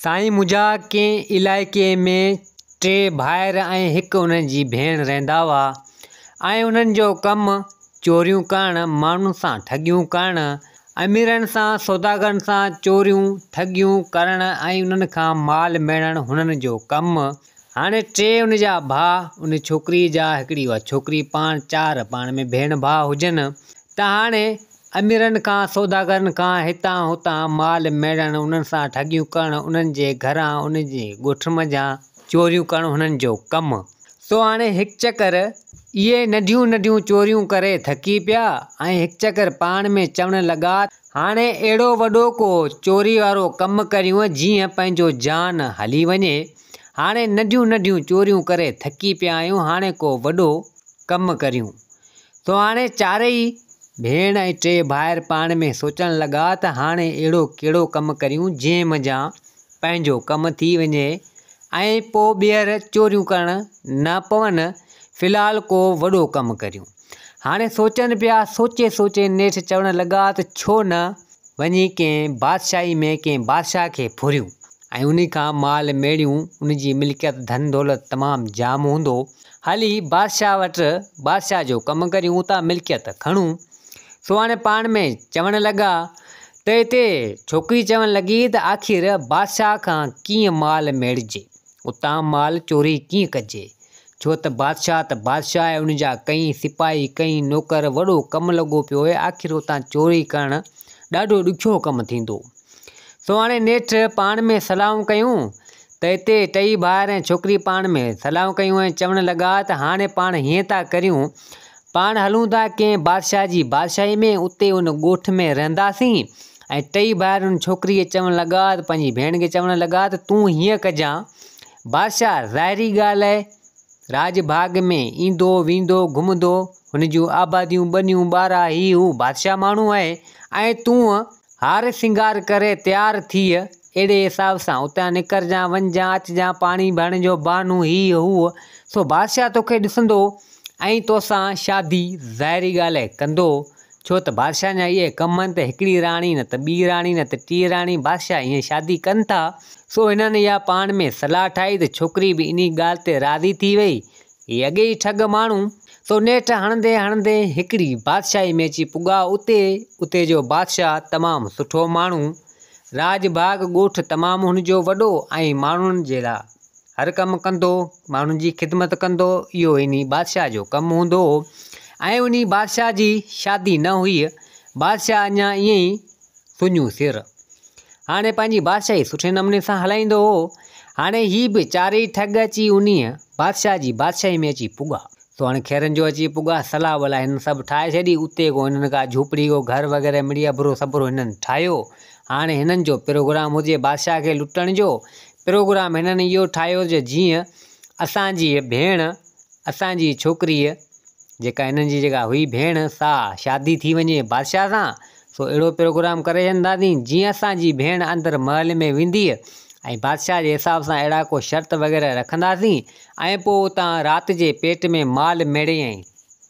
سائين منهنجا ڪنهن علائقي ۾ ٽي ڀائر ۽ هڪ انهن جي ڀيڻ رهندا هئا ۽ انهن جو ڪم چوريون ڪرڻ، ماڻهن سان ٺڳيون ڪرڻ، اميرن سان سوداگرن سان چوريون ٺڳيون ڪرڻ ۽ انهن کان مال ميڙڻ هنن جو ڪم. هاڻي ٽي ان جا ڀاء ان ڇوڪري جا هڪڙي اها ڇوڪري پاڻ چار پاڻ ۾ ڀيڻ ڀاء هجن ته هاڻي اميرن کان، سوداگرن کان هتان هتان مال ميڙڻ، انهن سان ٺڳيون ڪرڻ، انهن جي گهران، انهن جي ڳوٺ منجهان چوريون ڪرڻ هنن جو ڪم. سو هاڻي هڪ چڪر اهي ننڍيون ننڍيون چوريون ڪري ٿڪي پيا ۽ هڪ چڪر پاڻ ۾ چوڻ لڳا. هاڻي اهڙو وڏو ڪو چوري وارو ڪم ڪريون جيئن پنهنجو جان هلي وڃي. هاڻي ننڍيون ننڍيون چوريون ڪري ٿڪي پيا آهيون، هاڻي ڪو وڏو ڪم ڪريون. سو هاڻي چارئي ڀيڻ ۽ ٽي ڀائر پاڻ ۾ سوچڻ لڳا ته هاڻي اهڙو ڪهڙو ڪم ڪريون جنهن منجهان پنهنجو ڪم ٿي وڃي ۽ پوء ٻيهر چوريون ڪرڻ نه پون، في الحال ڪو وڏو ڪم ڪريون. هاڻي سوچن پيا، سوچي سوچي نيٺ چوڻ لڳا ته ڇو نه وڃي ڪنهن بادشاهي ۾ ڪنهن بادشاهه کي ڦريون ۽ انهي کان مال ميڙيون، ان جي ملڪيت ڌن دولت تمام جام هوندو، هلي بادشاهه وٽ بادشاهه جو ڪم ڪريون اتان ملڪيت کڻون. سو هاڻي پاڻ ۾ چوڻ لڳا ته هتي ڇوڪري چوڻ لڳي ته آخر بادشاهه کان ڪيئن مال ميڙجي، اتان مال چوري ڪيئن ڪجي، ڇو ته بادشاهه ته بادشاهه آهي، ان جا ڪئين سپاهي، ڪئين نوڪر، وڏو ڪم لڳو پيو آهي، آخر اتان چوري ڪرڻ ڏاڍو ڏکيو ڪم ٿيندو. سو هاڻي نيٺ پاڻ ۾ صلاحون ڪيون ته هتي ٽئي ڀائر ۽ ڇوڪري پاڻ ۾ صلاحون ڪيون ۽ چوڻ لڳا ته هاڻي پاڻ هيئن ٿا ڪريون، پاڻ هلون ٿا ڪنهن بادشاهه جي بادشاهي ۾، اتي ان ڳوٺ ۾ رهنداسين. ۽ ٽئي ڀائر ان ڇوڪري کي چوڻ لڳا ته پنهنجي ڀيڻ کي چوڻ لڳا ته تون هيئن ڪجان، بادشاهه ظاهري ڳالهه آهي راڄ ڀاڳ ۾ ايندو ويندو گهمندو، هن جون آباديون ٻنيون ٻارا هي هو بادشاهه ماڻهو آهي ۽ تون هار سينگار ڪري تيار ٿيء، اهڙي حساب سان اتان نڪرجان، وڃجان، اچجان، پاڻي ڀرڻ جو بهانو هيء هوء، سو بادشاهه توکي ڏسندو ۽ توسان شادي ظاهري ڳالهه آهي ڪندو، ڇو ته بادشاهن جا اهي ڪم آهن ته هڪڙي راڻي نه ته ٻي راڻي نه ته ٽي راڻي بادشاهه ائين شادي ڪن ٿا. سو هنن اها پاڻ ۾ صلاح ٺاهي ته ڇوڪري به انهي ڳالهه تي راضي ٿي وئي هي اڳي ئي ٺڳ ماڻهو، سو نيٺ هڻندي هڻندي هڪڙي بادشاهي ۾ اچي پڳا. اتي اتي جو بادشاهه تمام سٺو ماڻهو، راڄ ڀاڳ ڳوٺ تمام هن جو وڏو ۽ ماڻهن جي لاء هر ڪم ڪندو، ماڻهن جي خدمت ڪندو، اهو انهي بادشاهه جو ڪم هوندو هو ۽ انهي بادشاهه جي شادي نه هئي، بادشاهه اڃا ائين ئي سڃو سر. هاڻي پنهنجي بادشاهي سٺي نموني سان هلائيندو هو. هاڻي هي به چارئي ٺڳ اچي انهيء بادشاهه جي بادشاهي ۾ اچي پڳا. سو هاڻي خيرن جو اچي پڳا، صلاح ولاح هنن سڀ ٺاهي ڇڏي. اتي ڪو هنن ڪا جهوپڙي ڪو گهر وغيره مڙئي اڀرو سڀرو هنن ٺاهيو. هاڻي هنن جو پروگرام هجي بادشاهه کي لٽڻ جو. پروگرام هنن اهو ٺاهيو جو جيئن اسان جي ڀيڻ، اسان جي ڇوڪريء جيڪا هنن جي جيڪا هئي ڀيڻ سا شادي ٿي وڃي بادشاهه سان، سو اهڙو پروگرام ڪري ڇڏنداسين جيئن اسان جي ڀيڻ اندر محل ۾ ويندي ۽ بادشاهه جي حساب سان اهڙا ڪو شرط وغيره رکنداسين ۽ پوء اتان رات جي پيٽ ۾ مال ميڙي ۽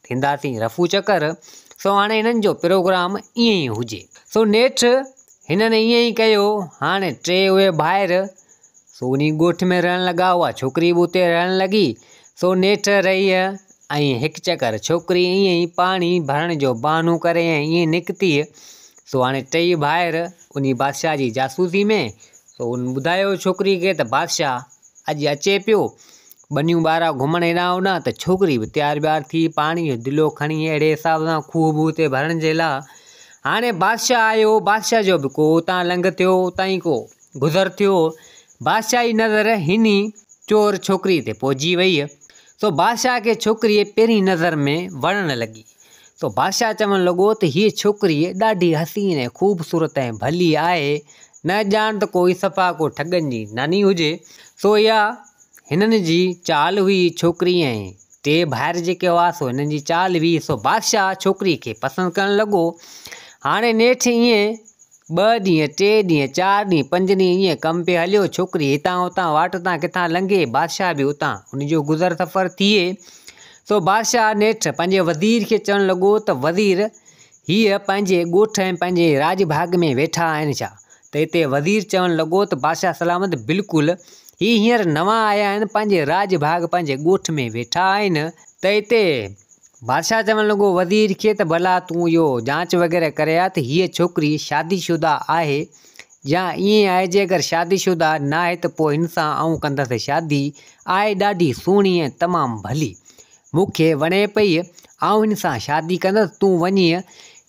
ٿينداسين رفو چڪر. سو هاڻي هنن جو پروگرام ائين ئي هجي. سو نيٺ هنن ائين ئي ڪيو. هاڻي ٽي اهي ڀائر سو انهي ڳوٺ ۾ رهڻ لڳا. اها ڇوڪري به اتي رهڻ لڳي. سو نيٺ رهي ۽ هڪ چڪر ڇوڪري ائين ئي پاڻي ڀرڻ جو بهانو ڪري ۽ ائين نڪتي. سو هاڻي ٽئي ڀائر انهي بادشاهه جي جاسوسي ۾. سو ان ٻڌايو ڇوڪري کي ته بادشاهه اڄ اچي پيو. ٻنيون ٻارا گهمڻ هيڏانهن هوڏانهن ته ڇوڪري به تيار بيار ٿي پاڻي جو دلو کڻي اهڙي حساب سان کوهه بوهه تي ڀرڻ جي لاء. هاڻي بادشاهه آيو، بادشاهه جو به ڪو اتان لنگهه ٿيو، اتان ئي ڪو گذر ٿيو. بادشاهه جي نظر هني چور ڇوڪري تي پئجي وئي. سو بادشاهه کي ڇوڪريء پهرين نظر ۾ وڻڻ لڳي. سو بادشاهه چوڻ لڳو ته هيء ڇوڪري ڏاڍي حسين ۽ خوبصورت ۽ ڀلي آهي، نه ڄاڻ ته ڪو ئي صفا ڪو ٺڳن جي ناني هجي. سو اها هنن جي چال هئي، ڇوڪري ۽ ٽي ڀائر جيڪي هئا سو هنن جي چال هئي، سو بادشاهه ڇوڪري کي پسند ڪرڻ لڳو. هاڻي نيٺ ائين ٻه ڏينهن، ٽي ڏينهن، چار ڏينهن، پنج ڏينهن ائين ڪم پئي هليو، ڇوڪري هتان هتان واٽ تان ڪٿان لنگهي، بادشاهه به اتان ان جو گذر سفر ٿئي. سو بادشاهه نيٺ پنهنجي وزير کي چوڻ لڳو ته وزير! هيء پنهنجي ڳوٺ ۽ پنهنجي راڄ ڀاڳ ۾ ويٺا آهن ڇا؟ ته هتي وزير چوڻ لڳو ته بادشاهه سلامت بلڪل هي هينئر نوان آيا آهن پنهنجي راڄ ڀاڳ پنهنجي ڳوٺ ۾ ويٺا آهن. ته هتي بادشاهه چوڻ لڳو وزير کي ته ڀلا تون اهو جانچ وغيره ڪري آ ته هيء ڇوڪري شادي شده آهي يا ائين آهي جي اگر شادي شده ناهي ته پوء هن سان آئون ڪندس شادي، آهي ڏاڍي سهڻي ۽ تمام ڀلي. مون کي وڻي پئي، آئون هن سان شادي ڪندس، تون وڃي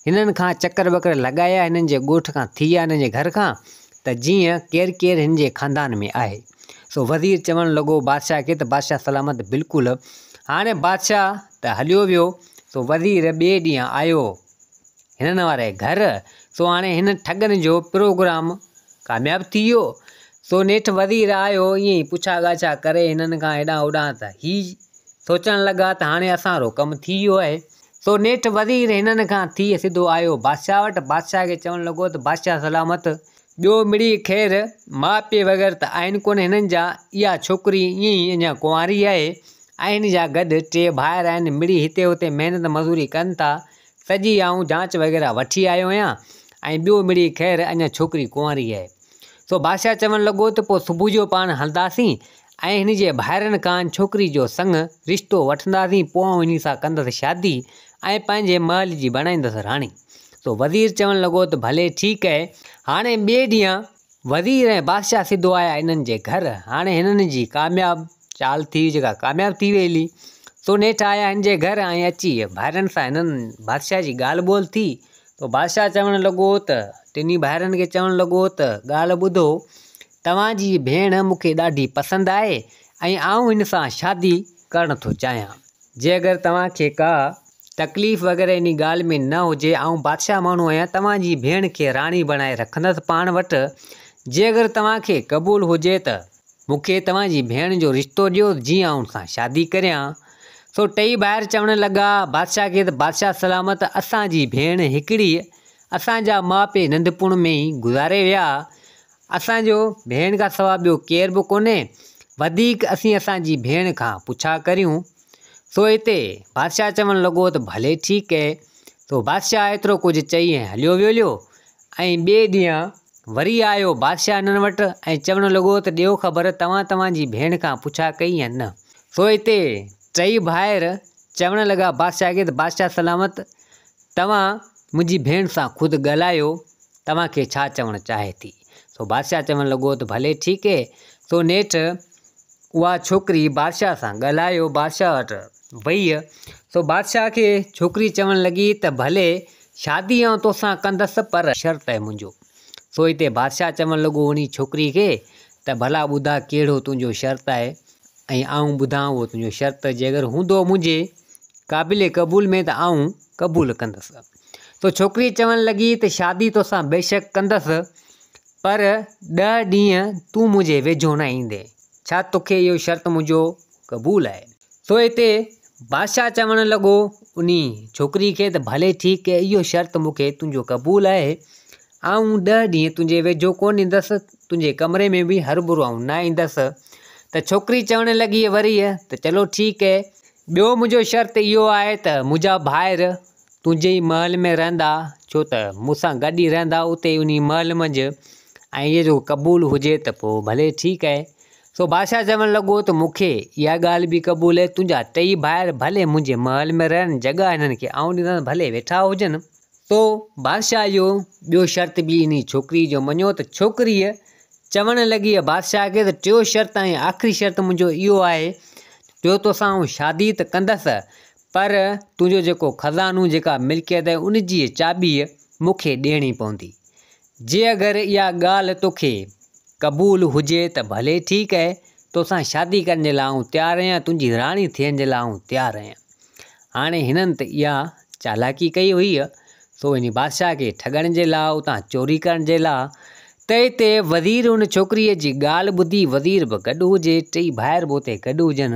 هنن کان چڪر ٻڪر لڳائي آ، هنن جي ڳوٺ کان ٿي آ، هنن جي گهر کان، ته جيئن ڪير ڪير هن جي خاندان ۾ آهي. سو وزير چوڻ لڳو بادشاهه کي ته بادشاهه سلامت بلڪل. هاڻي بادشاهه ته هليو ويو، سو وزير ٻئي ڏينهن آيو هنن واري گهر، سو هاڻي هن ٺڳن جو پروگرام ڪامياب ٿي ويو. سو نيٺ وزير آيو، ائين ئي پڇا ڳاڇا ڪري هنن کان هيڏانهن هوڏانهن ته هي سوچڻ لڳا ته هاڻي اسان رو ڪم ٿي ويو آهي. سو نيٺ وزير هنن کان ٿي سڌو آيو بادشاهه وٽ. بادشاهه کي چوڻ لڳو ته بادشاهه سلامت! ٻيو مڙئي خير، ماء پيء وغيره ته آهن ڪونه هنن جا، اها ڇوڪري ائين ئي اڃا ڪنواري آهي ۽ هن جا گڏ ٽي ڀائر آهن، مڙئي هتي هتي محنت مزوري ڪن ٿا، سڄي آئون جانچ وغيره وٺي آيو آهيان ۽ ٻيو مڙئي خير اڃا ڇوڪري ڪنواري آهي. سو بادشاهه چوڻ لڳو ته پوء صبح جو پاڻ هلنداسين ۽ هن جي ڀائرن کان ڇوڪري جو سڱ، رشتو، وٺنداسين، پوء آئون هن سان ڪندس شادي ۽ پنهنجي محل جي بڻائيندس راڻي. سو وزير چوڻ لڳو ته ڀلي ٺيڪ اهي. هاڻي ٻئي ڏينهن وزير ۽ بادشاهه سڌو آيا انهن جي گهر. هاڻي هنن جي ڪامياب چال ٿي جيڪا ڪامياب ٿي وئي هلي. سو نيٺ آيا هن جي گهر ۽ اچي ڀائرن سان هنن بادشاهه جي ڳالهه ٻولهه ٿي. سو بادشاهه چوڻ لڳو ته ٽنهي ڀائرن کي چوڻ لڳو ته ڳالهه ٻڌو توهان جي ڀيڻ مون کي ڏاڍي پسند آهي ۽ آئون هن سان شادي ڪرڻ ٿو چاهيان. جي اگر توهان کي ڪا تڪليف وغيره انهي ڳالهه ۾ نه هجي، آئون بادشاهه ماڻهو آهيان، توهان جي ڀيڻ کي راڻي بڻائي رکندس پاڻ وٽ، جي اگر توهان کي قبول هجي ته مون کي توهان جي ڀيڻ جو رشتو ڏيو جيئن آئون سان شادي ڪريان. سو ٽئي ڀائر چوڻ لڳا بادشاهه کي ته بادشاهه سلامت اسان جي ڀيڻ هڪڙي اسان جا ماء پيء ننڍپڻ ۾ ئي گذاري ويا، اسان جو ڀيڻ کان سوا ٻيو ڪير به ڪونهي، وڌيڪ اسين اسان جي ڀيڻ کان پڇا ڪريون. سو اتي بادشاهه چوڻ لڳو ته ڀلي ٺيڪ اهي. سو بادشاهه ايترو ڪجهه چئي ۽ هليو ويو ۽ ٻئي ڏينهن وري آيو بادشاهه هنن وٽ ۽ چوڻ لڳو ته ڏيو خبر توهان توهان جي ڀيڻ کان پڇا ڪئي يا نه؟ سو اتي ٽئي ڀائر چوڻ لڳا بادشاهه کي ته بادشاهه سلامت توهان منهنجي ڀيڻ سان خود ڳالهايو توهان کي ڇا چوڻ چاهي ٿي؟ سو بادشاهه چوڻ لڳو ته ڀلي ٺيڪ اهي. سو نيٺ اها ڇوڪري بادشاهه سان ڳالهايو، بادشاهه وٽ وئي. سو بادشاهه کي ڇوڪري چوڻ لڳي ته ڀلي شادي آئون توسان ڪندس پر شرط آهي منهنجو. سو هتي بادشاهه چوڻ لڳو انهي ڇوڪري کي ته ڀلا ٻڌاء ڪهڙو تنهنجو شرط آهي ۽ آئون ٻڌان اهو تنهنجو شرط جي اگر هوندو منهنجي قابل قبول ۾ ته آئون قبول ڪندس. سو ڇوڪري چوڻ لڳي ته شادي توسان بيشڪ ڪندس پر ڏهه ڏينهن تون منهنجي ويجهو نه ايندين، ڇا توکي اهو شرط منهنجو قبول آهي؟ سو هتي بادشاهه چوڻ لڳو انهي ڇوڪري کي ته ڀلي ٺيڪ اهو شرط مون کي تنهنجو قبول آهي، آئون ڏهه ڏينهن تنهنجي ويجهو ڪونه ايندس، تنهنجي ڪمري ۾ به هربرو آئون نه ايندس. ته ڇوڪري چوڻ لڳي وري ته چلو ٺيڪ ٻيو منهنجو شرط اهو آهي ته منهنجا ڀائر تنهنجي ئي محل ۾ رهندا، ڇو ته مون سان گڏ ئي رهندا اتي انهي محل منجهه ۽ اهي جو قبول هجي ته پوء ڀلي ٺيڪ آهي. سو بادشاهه چوڻ لڳو ته مون کي اها ڳالهه به قبول آهي، تنهنجا ٽئي ڀائر ڀلي منهنجي محل ۾ رهن، جڳهه هنن کي آئون ڏيندس، ڀلي ويٺا هجن. سو بادشاهه اهو ٻيو شرط به انهي ڇوڪريء جو مڃيو ته ڇوڪريء چوڻ لڳي بادشاهه کي ته ٽيون شرط ۽ آخري شرط منهنجو اهو آهي جو توسان آئون شادي ته ڪندس پر تنهنجو جيڪو خزانو جيڪا ملڪيت آهي ان جي چاٻي مون کي ڏيڻي پوندي. جي اگر اها ڳالهه توکي قبول هجي ته ڀلي ٺيڪ آهي توسان شادي ڪرڻ جي لاء آئون تيار آهيان تنهنجي راڻي ٿيڻ جي لاء آئون تيار آهيان. هاڻي هنن ته اها چالاڪي ڪئي هئي، سو وڃي بادشاهه کي ٺڳڻ جي لاء اتان چوري ڪرڻ جي لاء. تنهن تي وزير ان ڇوڪريء جي ڳالهه ٻڌي، وزير به گڏ هجي، ٽئي ڀائر به اتي گڏ هجن.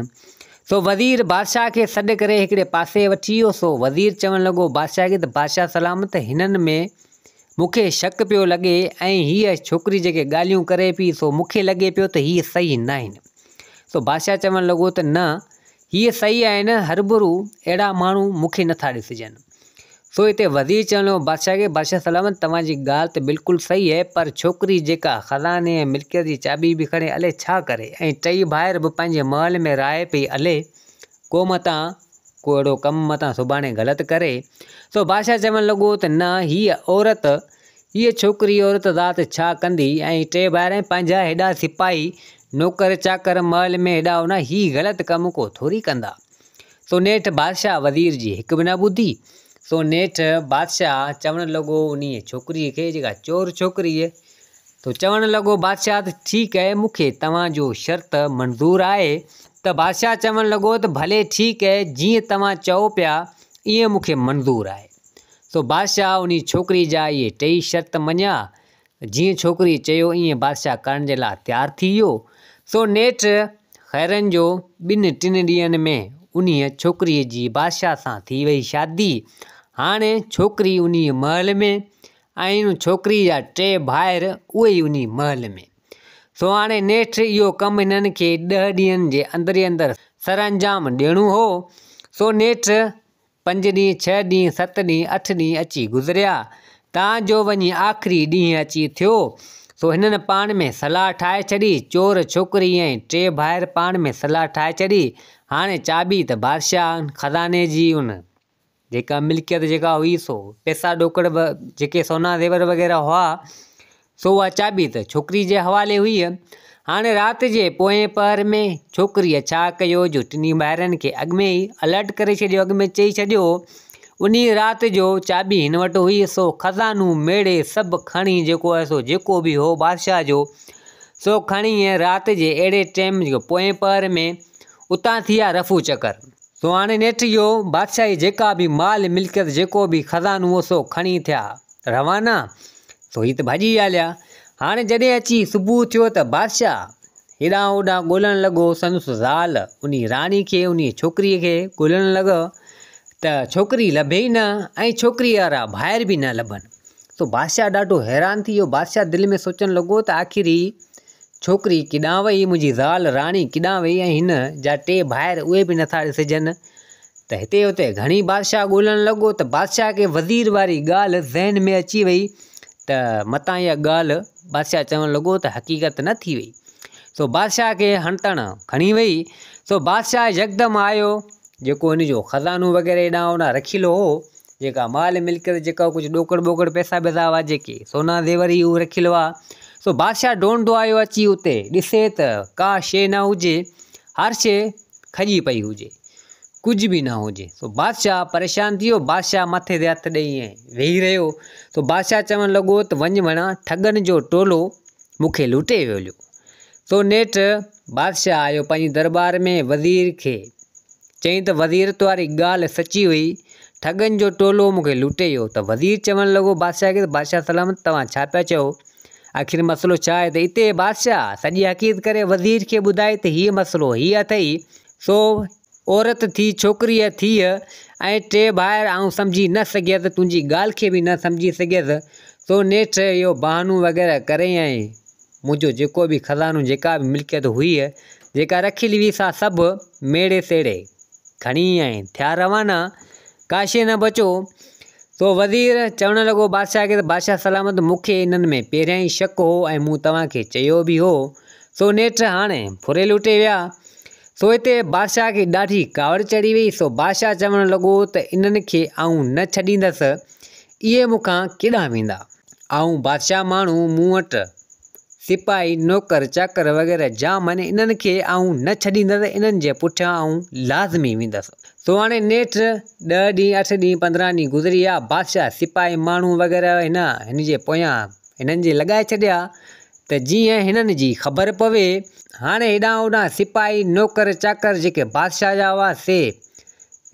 سو وزير بادشاهه کي سڏ ڪري هڪڙي پاسي وٺي ويو، سو وزير چوڻ لڳو بادشاهه کي ته بادشاهه سلامت هنن ۾ مون کي شڪ پيو لڳي ۽ هيء ڇوڪري جيڪي ڳالهيون ڪري پئي سو مون کي لڳي پيو ته هيء صحيح ناهن. سو بادشاهه چوڻ لڳو ته نه هيء صحيح آهن، هربرو اهڙا ماڻهو مون کي نٿا ڏسجن. سو هتي وزير چوڻ لڳو بادشاهه کي، بادشاهه سلامت توهان جي ڳالهه ته بلڪل صحيح آهي پر ڇوڪري جيڪا خزاني ۽ ملڪيت جي چاٻي به کڻي الئي ڇا ڪري ۽ ٽئي ڀائر به پنهنجي محل ۾ رهائي پئي الئي ڪو متان ڪو اهڙو ڪم متان سڀاڻي غلط ڪري. سو بادشاهه چوڻ لڳو ته نه هيء عورت هيء ڇوڪري عورت ذات ڇا ڪندي ۽ ٽي ڀائر ۽ پنهنجا هيڏا سپاهي نوڪر چاڪر محل ۾ هيڏا هوڏا هي غلط ڪم ڪو ٿوري ڪندا. سو نيٺ بادشاهه وزير جي هڪ به نه ٻڌي. سو نيٺ بادشاهه چوڻ لڳو انهيء ڇوڪريء کي جيڪا چور ڇوڪري هئي، سو چوڻ لڳو بادشاهه ته ٺيڪ آهي مون کي توهان جو شرط منظور آهي. ته بادشاهه چوڻ لڳو ته ڀلي ٺيڪ آهي جيئن توهان چئو پيا ائين مون کي منظور آهي. سو بادشاهه انهي ڇوڪري جا اهي ٽيئي شرط مڃيا. جيئن ڇوڪريء چيو ائين بادشاهه ڪرڻ جي لاء تيار ٿي ويو. سو نيٺ خيرن جو ٻن ٽن ڏينهن ۾ انهيء ڇوڪريء جي بادشاهه سان ٿي وئي شادي. هاڻي ڇوڪري انهيء محل ۾ ۽ ان ڇوڪريء جا ٽي ڀائر اهي ئي انهيء محل ۾. سو هاڻي نيٺ اهو ڪم هنن کي ڏهه ڏينهن جي اندر ئي اندر سرانجام ڏيڻو هو. سو نيٺ پنج ڏينهن، ڇهه ڏينهن، ست ڏينهن، اٺ ڏينهن اچي گذريا، تان جو وڃي آخري ڏينهن اچي ٿيو. سو هنن پاڻ ۾ صلاح ٺاهي ڇڏي. چور، ڇوڪري ۽ ٽي ڀائر پاڻ ۾ صلاح ٺاهي ڇڏي. هاڻي چاٻي ته بادشاهه خزاني جي ان جيڪا ملڪيت جيڪا هئي سو پئسا ڏوڪڙ به جيڪي سونا زيور وغيره هئا سو اها چاٻي ته ڇوڪري جي حوالي هئي. هاڻي رات جي پوئين پهر ۾ ڇوڪريء ڇا ڪيو جو ٽنهي ڀائرن کي اڳ ۾ ئي الرٽ ڪري ڇڏيو، اڳ ۾ چئي ڇڏيو. انهيء رات جو چاٻي هن وٽ هئي، سو خزانو ميڙي سڀ کڻي جيڪو آهي سو جيڪو به هو بادشاهه جو، سو کڻي ۽ رات جي اهڙي ٽيم جو پوئين پهر ۾ اتان ٿي آ رفو چڪر. سو هاڻي نيٺ اهو بادشاهي جيڪا به مال ملڪيت جيڪو به خزانو هو سو کڻي ٿيا روانا. سو هي ته ڀڄي هليا. هاڻي جڏهن اچي صبح ٿيو ته بادشاهه هيڏانهن هوڏانهن ڳولڻ لڳو. سندس زال انهي راڻي کي انهي ڇوڪريء کي ڳولڻ لڳو ته ڇوڪري لڀي ئي نه ۽ ڇوڪريء وارا ڀائر به نه لڀن. سو بادشاهه ڏاڍو حيران ٿي ويو. بادشاهه دل ۾ سوچڻ لڳو ته آخر هي ڇوڪري ڪيڏانهن وئي، منهنجي زال راڻي ڪيڏانهن وئي ۽ هن جا ٽي ڀائر اهي به نٿا ڏسجن. ته هتي هتي گهڻي بادشاهه ڳولڻ لڳو ته بادشاهه کي وزير واري ڳالهه ذهن ۾ اچي وئي ته متان اها ڳالهه بادشاهه چوڻ لڳو ته حقيقت نه ٿي وئي. سو بادشاهه کي هڻتڻ کڻي وئي. سو بادشاهه يڪدم آيو جيڪو هن جو خزانو وغيره هيڏانهن هوڏانهن رکيل هو، جيڪا مال ملڪيت جيڪا ڪجهه ڏوڪڙ ٻوڪڙ پئسا ٻئسا هئا جيڪي سونا زيور هي هو رکيل هئا. سو بادشاهه ڊوڙندو آيو اچي اتي ڏسي ته ڪا شيء نه هجي، هر شيء کڄي پئي هجي، ڪجهه به نه هجي. سو بادشاهه پريشان ٿي ويو. بادشاهه مٿي تي هٿ ڏيئي ائين ويهي رهيو. سو بادشاهه چوڻ لڳو ته وڃ وڻا ٺڳن جو ٽولو مون کي لوٽي ويو هليو. سو نيٺ بادشاهه آيو پنهنجي درٻار ۾ وزير کي چيائين ته وزير تو واري ڳالهه سچي هئي، ٺڳن جو ٽولو مون کي لوٽي ويو. ته وزير چوڻ لڳو بادشاهه کي ته بادشاهه سلامت توهان ڇا پيا چئو؟ آخر مسئلو ڇا آهي ته اتي بادشاهه سڄي حقيقت ڪري وزير کي ٻڌائي ته هيء مسئلو هيء اٿئي، سو عورت ٿي ڇوڪريء ٿيء ۽ ٽي ڀائر آئون سمجهي نه سگهيس، تنهنجي ڳالهه کي به نه سمجهي سگهيس، سو نيٺ اهو بهانو وغيره ڪري ۽ منهنجو جيڪو به خزانو جيڪا به ملڪيت هئي جيڪا رکيل هئي سا سڀ ميڙي سيڙي کڻي ۽ ٿيا روانا، ڪا شيء نه بچو. سو وزير چوڻ لڳو بادشاهه کي ته بادشاهه سلامت مون کي انهن ۾ پهريان ئي شڪ هو ۽ مون توهان کي چيو به هو، سو نيٺ هاڻي ڦري لٽي ويا. سو هتي بادشاهه کي ڏاڍي ڪاوڙ چڙهي وئي، سو بادشاهه چوڻ لڳو ته انهن کي آئون نه ڇڏيندس، اهي مون کان ڪيڏانهن ويندا؟ آئون بادشاهه ماڻهو، مون وٽ سپاهي، نوڪر چاڪر وغيره جام آهن، انهن کي آئون نه ڇڏيندس، انهن جي پٺيان آئون لازمي ويندس. سو هاڻي نيٺ ڏهه ڏينهن، اٺ ڏينهن، 15 ڏينهن گذري ويا، بادشاهه سپاهي ماڻهو وغيره هن هن جي پويان هنن جي لڳائي ڇڏيا ته جيئن هنن جي خبر پوي. هاڻي هيڏانهن هوڏانهن سپاهي، نوڪر چاڪر جيڪي بادشاهه جا هئا سي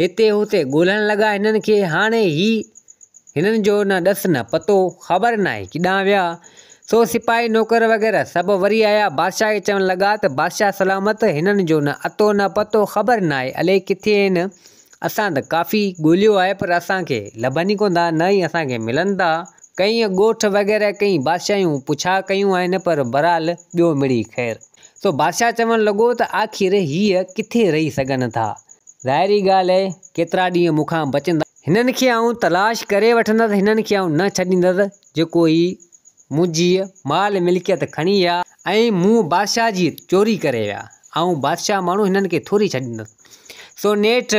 هتي هتي ڳولڻ لڳا هنن کي. هاڻي هي هنن جو نه ڏس نه پتو، خبر ناهي ڪيڏانهن ويا. سو سپاهي نوڪر وغيره سڀ وري آيا، بادشاهه کي چوڻ لڳا ته بادشاهه سلامت هنن جو نه اتو نه پتو، خبر ناهي الائي ڪٿي آهن، اسان ته ڪافي ڳوليو آهي پر اسان کي لڀن ئي ڪونه ٿا نه ئي اسان کي ملن ٿا. ڪئين ڳوٺ وغيره ڪئين بادشاهيون پڇا ڪيون آهن پر بهرحال ٻيو مڙئي خير. سو بادشاهه چوڻ لڳو ته آخر هيء ڪٿي رهي سگهن ٿا؟ ظاهري ڳالهه آهي ڪيترا ڏينهن مون کان بچندا. هنن کي آئون تلاش ڪري وٺندس، هنن کي آئون نه ڇڏيندس، جيڪو هي منهنجي مال ملڪيت کڻي ويا ۽ مون بادشاهه جي چوري ڪري ويا، آئون بادشاهه ماڻهو هنن کي ٿوري ڇڏيندس. سو نيٺ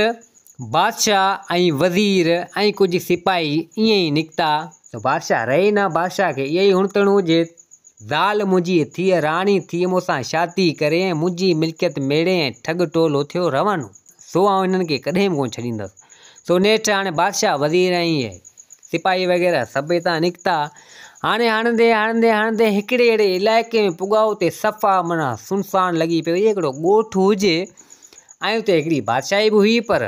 بادشاهه ۽ وزير ۽ ڪجهه سپاهي ائين ئي نڪتا. سو بادشاهه رهي نه، بادشاهه کي اهو ئي هڻ تڻ هجي، زال منهنجي ٿيء راڻي ٿيء مون سان شادي ڪري ۽ منهنجي ملڪيت ميڙي ۽ ٺڳ ٽولو ٿيو روانو، سو آئون هنن کي ڪڏهن به ڪونه ڇڏيندس. سو نيٺ هاڻي بادشاهه، وزير ۽ اهي سپاهي وغيره سڀ هتان نڪتا. هاڻي هڻندي هڻندي هڻندي هڪڙي اهڙي علائقي ۾ پڳا اتي صفا معنيٰ سنسان لڳي پيو هجي، هڪڙو ڳوٺ هجي ۽ اتي هڪڙي بادشاهي به هئي پر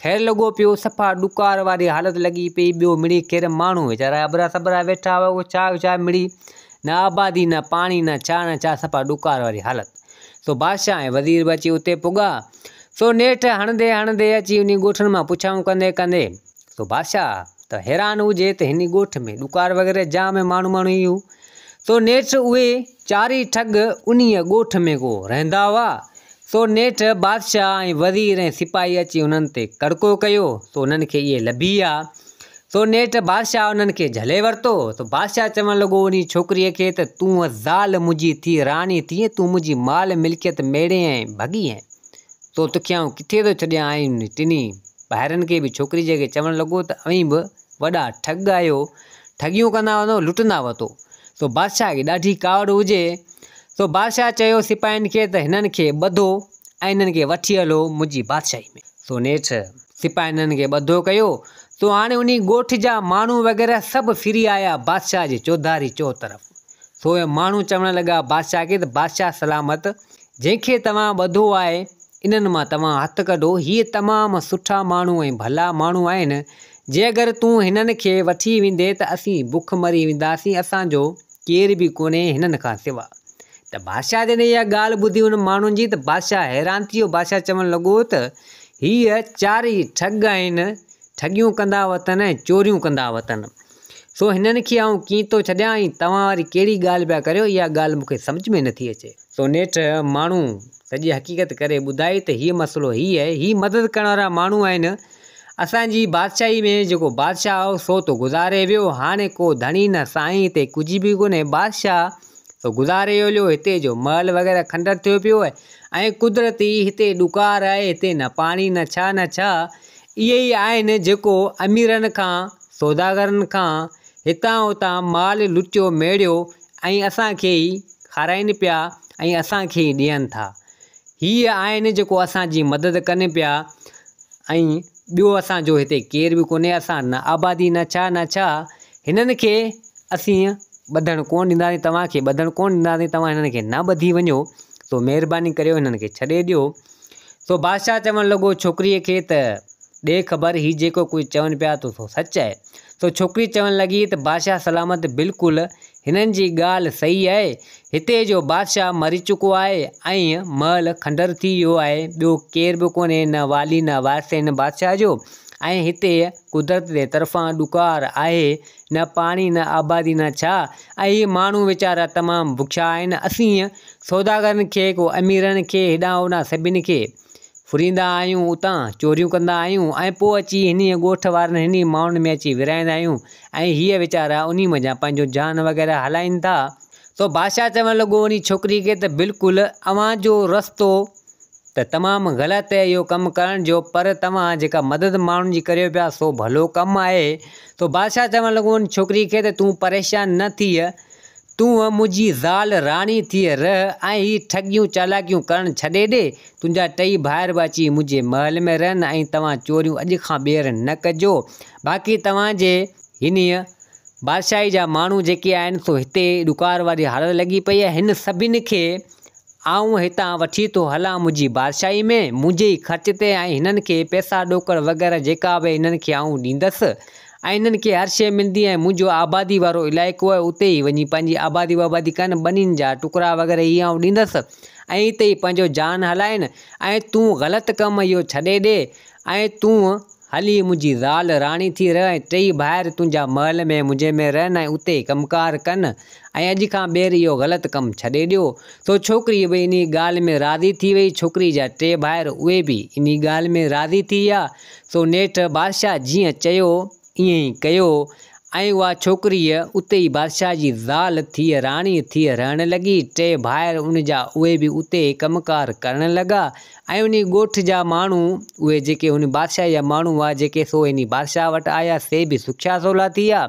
خير لڳو پيو، صفا ڏڪار واري حالت لڳي پئي، ٻيو مڙئي خير ماڻهو ويچارا اٻرا سٻرا ويٺا هئا، اهو ڇا ڇا مڙئي نه آبادي نه پاڻي نه ڇا نه ڇا صفا ڏڪار واري حالت. سو بادشاهه ۽ وزير به اچي اتي پڳا. سو نيٺ هڻندي هڻندي اچي انهي ڳوٺن مان پڇائون ڪندي ڪندي سو بادشاهه ته حيران هجي ته هن ڳوٺ ۾ ڏڪار وغيره جام ۽ ماڻهو ماڻهو ئي هو. سو نيٺ اهي چارئي ٺڳ انهيء ڳوٺ ۾ ڪو رهندا هئا. سو نيٺ بادشاهه ۽ وزير ۽ سپاهي اچي انهن تي ڪڙڪو ڪيو، سو انهن کي اهي لڀي ويا. سو نيٺ بادشاهه انهن کي جهلي ورتو. سو بادشاهه چوڻ لڳو انهيء ڇوڪريء کي ته تون زال منهنجي ٿي، راڻي ٿي، تون منهنجي مال ملڪيت ميڙي ۽ ڀڳي آهين. سو توکي آئون ڪٿي ٿو ڇڏيان ۽ انهن ٽنهي ڀائرن کي به ڇوڪري جي کي چوڻ لڳو ته اوهين به وڏا ٺڳ آهيو، ٺڳيون ڪندا وتو، لٽندا وتو. سو بادشاهه کي ڏاڍي ڪاوڙ هجي. سو بادشاهه چيو سپاهين کي ته هنن کي ٻڌو ۽ هنن کي وٺي هلو منهنجي بادشاهي ۾. سو نيٺ سپاهين هنن کي ٻڌو ڪيو. سو هاڻي انهي ڳوٺ جا ماڻهو وغيره سڀ ڦري آيا بادشاهه جي چوڌاري چؤطرف. سو اهي ماڻهو چوڻ لڳا بادشاهه کي ته بادشاهه سلامت! جنهن کي توهان ٻڌو آهي، انهن مان توهان هٿ ڪڍو، هيء تمام سٺا ماڻهو ۽ ڀلا ماڻهو آهن، جي اگر تون هنن کي وٺي ويندين ته اسين بک مري وينداسين، اسان جو ڪير به ڪونهي هنن کان سوا. ته بادشاهه جڏهن اها ڳالهه ٻڌي انهن ماڻهن جي ته بادشاهه حيران ٿي ويو، بادشاهه چوڻ لڳو ته هيء چارئي ٺڳ آهن، ٺڳيون ڪندا وتن ۽ چوريون ڪندا وتن. سو هنن کي آئون ڪيئن ٿو ڇڏيان ۽ توهان واري ڪهڙي ڳالهه پيا ڪريو، اها ڳالهه مون کي سمجهه ۾ نٿي اچي. سو نيٺ ماڻهو سڄي حقيقت ڪري ٻڌائي ته هيء مسئلو هي آهي، هي مدد ڪرڻ وارا ماڻهو آهن، اسان جي بادشاهي ۾ جيڪو بادشاهه هو سو ته گذاري ويو، هاڻي ڪو ڌڻي نه سائين هتي ڪجهه به ڪونهي، بادشاهه سو گذاري ويو هتي جو محل وغيره کنڊر ٿيو پيو آهي ۽ قدرتي هتي ڏڪار آهي، هتي نه پاڻي نه ڇا نه ڇا، اهي ئي آهن جيڪو اميرن کان سوداگرن کان هتان هتان مال لٽيو ميڙيو ۽ اسان کي ئي کارائين پيا ۽ اسان کي ئي ڏين ٿا. هيء آهن جيڪو اسان جي مدد ڪن پيا ۽ ٻيو اسان جو هتي ڪير به ڪونهي اسان نه آبادي نه ڇا نه ڇا هنن کي اسين ٻڌڻ ڪونه ڏينداسين توهان کي ٻڌڻ ڪونه ڏينداسين توهان هنن کي نه ٻڌي وڃو سو مهرباني ڪريو هنن کي ڇڏي ڏيو. سو بادشاهه چوڻ لڳو ڇوڪريء کي ته ڏي خبر هي جيڪو ڪجهه چون پيا ته سو سچ آهي. سو ڇوڪري چوڻ لڳي ته بادشاهه سلامت بلڪل هنن جي ڳالهه صحيح آهي. هتي جو بادشاهه مري چڪو آهي ۽ محل کنڊر ٿي ويو آهي ٻيو ڪير به ڪونهي نه والي نه وارث هن بادشاهه جو ۽ هتي قدرت جي طرفان ڏڪار آهي نه پاڻي نه آبادي نه ڇا ۽ هي ماڻهو ويچارا تمام بکيا آهن اسين سوداگرن کي ڪو اميرن کي هيڏانهن هوڏانهن سڀني کي ڦريندا آهيون اتان چوريون ڪندا آهيون ۽ پوء اچي هنيء ڳوٺ وارن هني ماڻهن ۾ اچي ورهائيندا آهيون ۽ هيء ويچارا انهي منجهان پنهنجو جان وغيره هلائين ٿا. سو بادشاهه چوڻ لڳو انهي ڇوڪري کي ته بلڪل اوهان جو رستو ته تمام غلط اهي اهو ڪم ڪرڻ جو پر توهان جيڪا مدد ماڻهن جي ڪريو پيا سو ڀلو ڪم آهي. سو بادشاهه چوڻ لڳو ان ڇوڪري کي ته تون پريشان نه ٿيء تون منهنجي زال راڻي ٿي رهه ۽ هي ٺڳيون چالاڪيون ڪرڻ ڇڏي ڏي. تنهنجا ٽئي ڀائر به اچي منهنجي محل ۾ رهن ۽ توهان چوريون اڄ کان ٻيهر نه ڪجو. باقي توهان جي هنيء بادشاهي جا ماڻهو جيڪي آهن سو هتي ڏڪار واري حالت لڳي پئي آهي. هن سڀني کي آئون هتان وٺي ٿو هلان منهنجي بادشاهي ۾ منهنجي ئي خرچ تي ۽ هنن کي پئسا ڏوڪڙ وغيره جيڪا به هنن کي آئون ڏيندس ۽ هنن کي هر شيء ملندي ۽ منهنجو آبادي وارو علائقو آهي اتي ئي وڃي پنهنجي آبادي وابادي ڪن ٻنين جا ٽڪرا وغيره هي آئون ڏيندس ۽ اتي ئي پنهنجو جان هلائين ۽ تون غلط ڪم اهو ڇڏي ڏي ۽ تون. هلي منهنجي زال راڻي ٿي رهه ۽ ٽيئي ڀائر تنهنجا محل ۾ منهنجي ۾ رهن ۽ اتي ڪم ڪار ڪن ۽ اڄ کان ٻيهر اهو غلط ڪم ڇڏي ڏيو. سو ڇوڪري به انهي ڳالهه ۾ راضي ٿي وئي. ڇوڪري جا ٽي ڀائر اهي به انهي ڳالهه ۾ راضي ٿي ويا. سو نيٺ بادشاهه جيئن چيو ائين ئي ڪيو ۽ اها ڇوڪريء اتي ئي بادشاهه جي زال ٿي راڻي ٿي رهڻ لڳي. ٽي ڀائر ان جا اهي به اتي ئي ڪم ڪار ڪرڻ لڳا ۽ انهي ڳوٺ جا ماڻهو اهي جيڪي ان بادشاهه جا ماڻهو هئا جيڪي سو انهي بادشاهه وٽ آيا سي به سکيا سولا ٿي ويا.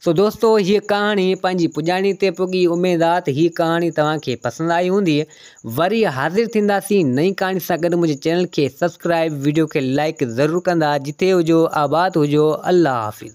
سو دوستو هيء ڪهاڻي پنهنجي پڄاڻي تي پڳي اميد آ ته هيء ڪهاڻي توهان کي پسند آئي هوندي. وري حاضر ٿينداسين نئين ڪهاڻي سان گڏ منهنجي چينل کي سبسڪرائب وڊيو کي لائيڪ ضرور ڪندا جتي هجو آباد هجو الله حافظ.